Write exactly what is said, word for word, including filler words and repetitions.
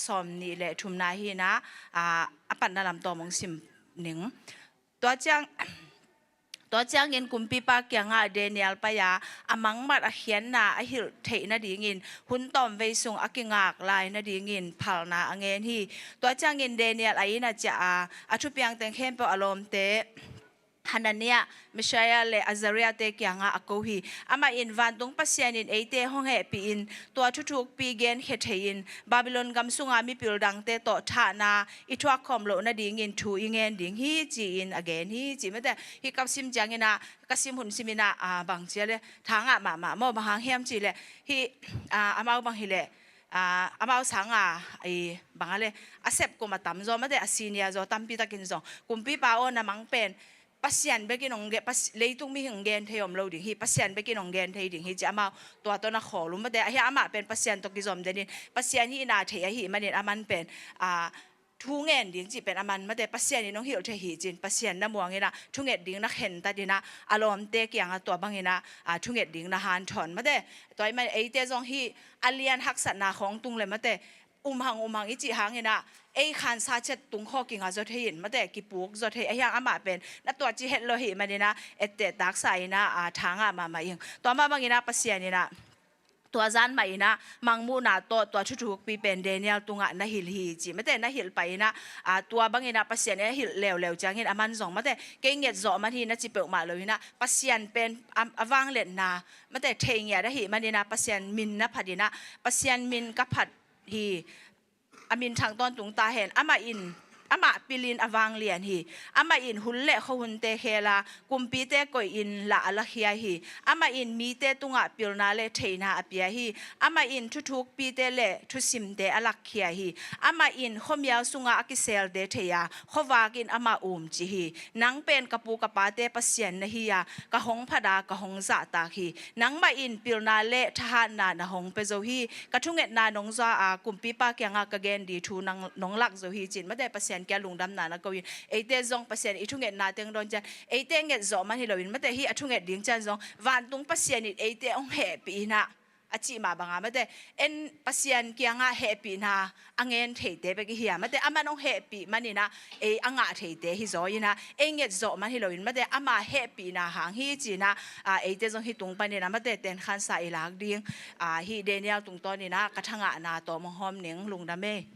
sawm nih le thumna hi-in ah, a, a patna lam tawm hong sim ning. Tua ciang, tua ciangin kumpipa kiangah Daniel pai-a, a mangmat a khiatna a hilh theih nadingin hun tawmvei sung a kingak lai nadingin phalna a ngen hi. Tua ciangin Daniel a inn ah ciah a, a thupiang teng khempeuh a lawmte Hananiah, Mishael le Azariah-te kiangah a ko hi. Amah in, "Vantung Pasian in eite hong hehpih-in tua thuthukpi genkhia thei-in Babylon gam sunga mipil dangte tawh thahna i thuak khawm loh nadingin thu i ngen ding hi," ci-in a gen hi, ci mate. Hih ka sim ciangin ah, ka sim hun simin ah, a, bang ci a le, tha ngah mahmah maw, bang hang hiam cih leh, hih, a, amau bang hi leh, a, amau sanga, i, bang a le, a sep kum a tam zaw mate, a senior zaw tampi takin zong, kumpipa aw, na mang pen Pasian bekin hong gen, Pas-, leitung mihing hong gen thei om lo ding hi, Pasian bekin hong gen thei ding hi, ci amau tua tawh na khawl uh mate. Ahi a, amah pen Pasian tawh kizom denin, Pasian hihna thei ahih manin aman pen, a, thu ngen ding cih pen aman mate, Pasian in hong hilh thei hi ci-in, Pasian na muangin ah thunget ding na khentat in ah, a lawmte kiangah tua bangin ah, a, thunget ding na hanthawn mate. Tua ahih manin eite zong hih a lian haksatna khawng tung le mate, um hang, um hang i cih hangin ah, ei khansa ciat tung khawng kinga zaw thei in mate, kipuk zaw thei. Ahi hang amah pen na tua ci het lo ahih manin ah, etteh taksa in ah, a, tha ngah mahmah ing. Tua mah bangin ah Pasian in ah, tua zan mah in ah, mangmuhna tawh tua thuthukpi pen Daniel tungah na hilh hi, ci mate, na hilh pah in ah, a, tua bangin ah Pasian in a hilh leuleu ciangin aman zong mate, kei nget zawh man hi na ci peuhmah lo in ah, Pasian pen a, a vangliatna mate, thei ngiat ahih manin ah, Pasian min na phat in ah, Pasian min ka phat hi, a minthang tawntung ta hen. Amah in, amah pilin a vanglian hi. Amah in hun le khuahunte khel a, kumpite koihin lah a lakhia hi. Amah in mite tungah pilna le theihna a pia hi. Amah in thuthukpite le thusimte a lakkhia hi. Amah in khuamial sunga a kiselte thei a, khuavak in amah umcih hi. Nang pen ka pu ka pate Pasian na hi a, ka hong phat a, ka hong zahtak hi. Nangmah in pilna le thahatna na hong pia zo hi. Ka thungetna nong zuak a, kumpipa kiangah ka gen ding thu nang, nong lak zo hi, ci-in mate, Pasian kiang lungdamna na ko in. Eite zong Pasian i thungetna teng dawn ciang, eite nget zawh man hi loin mate, hih a thunget ding ciang zong, vantung Pasian in eite hong hehpih in ah, a cih mah bangin mate, en Pasian kiangah hehpihna a ngen theite bek i hi a mate, aman hong hehpih manin ah, ei a ngah theite hi zaw in ah, ei nget zawh man hi loin mate, ama hehpihna hang hi ci-in ah, a, eite zong hih tung panin ah mate, tenkhansa i lak ding, a, hih Daniel tungtawnin ah ka thangahna tawh hong hawm ning. Lungdam ei.